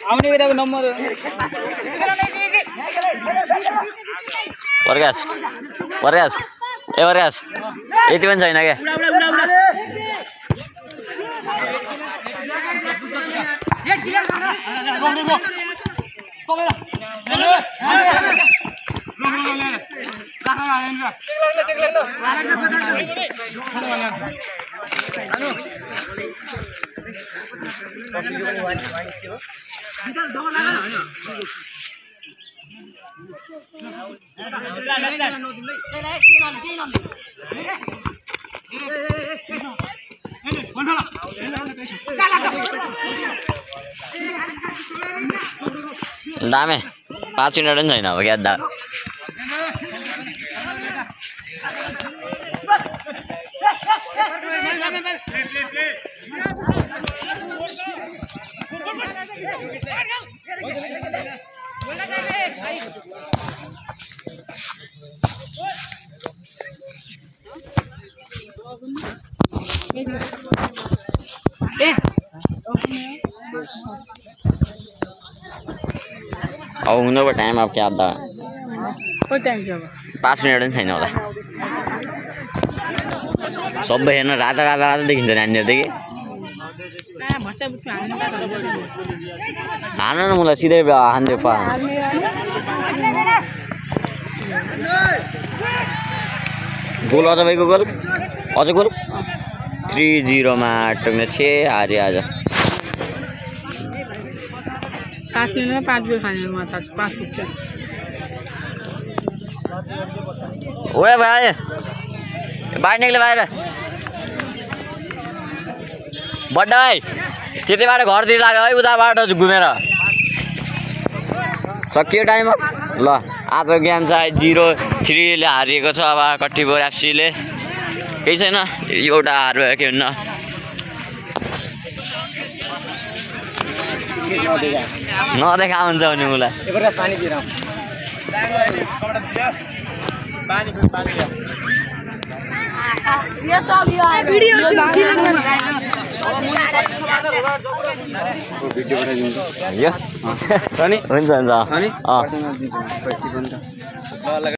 आउने बेलाको number Vargas Vargas ए Vargas यति पनि छैन क्या दामे 5 मिनट पनि छैन अब क्या दा अब हुनु टाइम अब क्या दा 5 मिनट पनि छैन होला सबै हेर्न राता राता राता देखिन्छ नानीहरुदेखि हान न मलाई सिधै हान्दियो पा गोल अझ भाइको गोल अझ गोल 3-0 मा टुङ्गे छे हारे आज 5 मिनट में 5 गोल खाने में था 5 पुग्छ ओए भाइ बाहिर निक्ले बाहिर बड्डा भाइ त्यतिबाट घरतिर लाग्यो है उताबाट घुमेर सकियो टाइम ल आज गेम चाहिँ 0-3 ले हारिएको छ अब कट्टिबोर एफसी ले केही छैन एउटा हार भयो के हुन्न नदेखा हुन्छ नि मलाई ये सब वीडियो हुन्छ हुन्छ